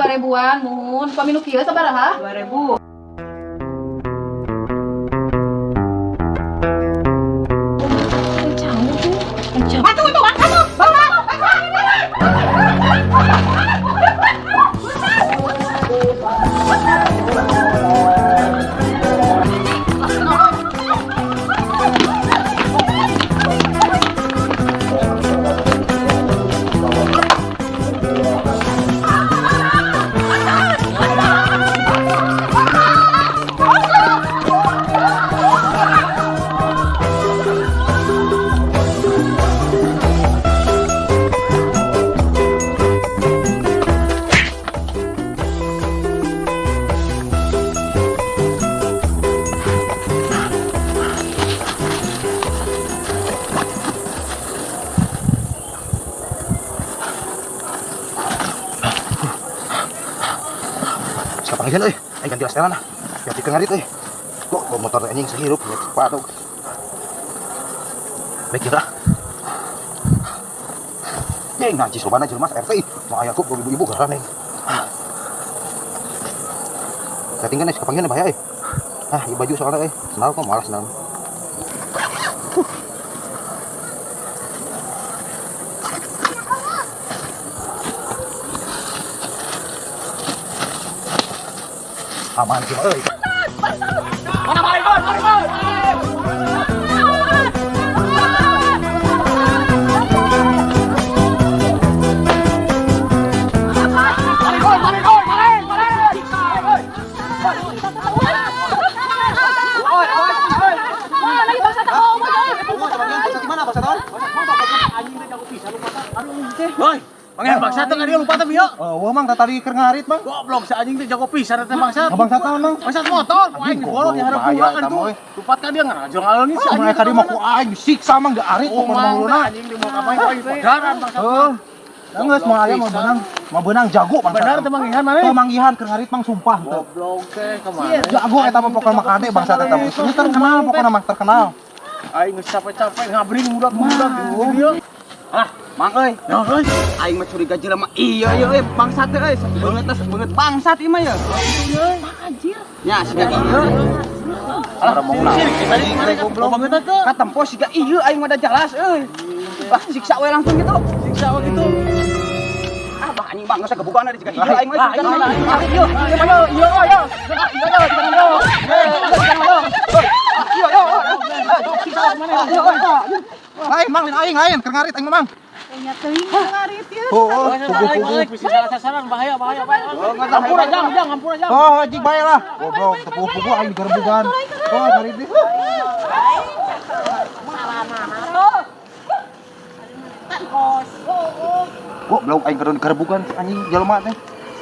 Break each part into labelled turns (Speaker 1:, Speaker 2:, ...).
Speaker 1: 2 ribuan, muhun. Pami nu kieu sabaraha?
Speaker 2: 2 ribu.
Speaker 1: Atuh, atuh, atuh. Bapak, bapak.
Speaker 3: Siapa panggilan euy? Aing ganti setelan ah. Ganti ke ngarit euy. Kok bawa motor teh anjing sehirup patok. Baik kita. Ye ngaji sobana jelema RT ih. Mau aya kok ibu-ibu garang nih. Ketinggalan geus kapanggihan bahaya euy. Ah, ieu baju soalnya euy. Sendal kok malas sendal. Aman sih euy.
Speaker 4: Mana maling, Bon? Maling, Bon! Maling, Bon! Maling, Bon! Maling! Maling!
Speaker 1: Wah, lagi bangsa tak mau euy.
Speaker 4: Woi, pangeran bangsa teh dia lupa teh bieu.
Speaker 3: Oh, wah mang tadi keur ngarit mang.
Speaker 4: Goblok si anjing teh jago pisan teh bangsat.
Speaker 3: Bangsat naon mang?
Speaker 4: Bangsat motor, ku aing dibolong di hareup
Speaker 3: Bahaya
Speaker 4: gua kan
Speaker 3: eta
Speaker 4: tuh.
Speaker 3: mah, euy.
Speaker 4: Lupat ka dia ngarajong alon si
Speaker 3: Ah,
Speaker 4: anjing.
Speaker 3: mereka dia mah ku aing disiksa mang diarit
Speaker 4: Oh,
Speaker 3: pokona
Speaker 4: mang
Speaker 3: muluna.
Speaker 4: teh anjing di mau kapan ku aing padaran bangsat.
Speaker 3: Heuh. Geus moal aya mau beunang jago bangsa.
Speaker 4: Benar teh manggihan maneh.
Speaker 3: Teu manggihan keur ngarit mang sumpah teu.
Speaker 4: Goblok teh kemana?
Speaker 3: Jago eta mah pokona mah kade bangsa eta mah. Ini terkenal pokona mah terkenal.
Speaker 4: Aing geus capek-capek ngabring budak-budak di dieu.
Speaker 2: Ah, Mang euy.
Speaker 4: Ya euy.
Speaker 2: Aing mah curiga jelema. Iya iya euy, bangsat teh euy. Beungeut teh beungeut bangsat ieu mah ya.
Speaker 1: Anjir.
Speaker 2: Nya siga ieu.
Speaker 3: Alah mau naon.
Speaker 4: Tadi kemarin goblok banget teh.
Speaker 2: Katempo siga ieu aing mah da jelas euy. Wah, siksa we langsung gitu.
Speaker 4: Siksa we gitu.
Speaker 2: Ah, bah anjing bang, geus gebukan ada siga ieu aing mah.
Speaker 4: Ah, iya, iya.
Speaker 2: Ieu, ieu mah yo, ieu yo. Ieu yo, siga yo. Ieu yo. Siksa mana? Ieu yo.
Speaker 3: Lain mang lain aing lain keur ngarit aing mah mang.
Speaker 1: Nya teuing ngarit ieu.
Speaker 3: Oh, oh, pugu-pugu.
Speaker 4: Bisa salah sasaran bahaya bahaya bahaya. Ampura jang jang ampura jang.
Speaker 3: Oh, anjing bae lah. Goblok teu pugu aing digerebugan. Oh, ngarit deh. Goblok aing keur digerebugan anjing jelema teh.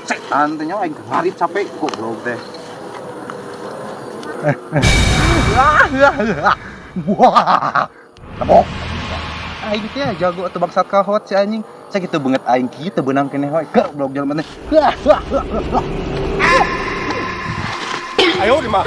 Speaker 3: Setan teh nya aing keur ngarit capek goblok teh. Wah. Tabok. Aing teh jago atuh bangsat kahot si anjing. Sakitu beungeut aing kieu teu beunang keneh wae. Goblok jelema teh. Wah, wah, wah, wah.
Speaker 4: Ayo di mah.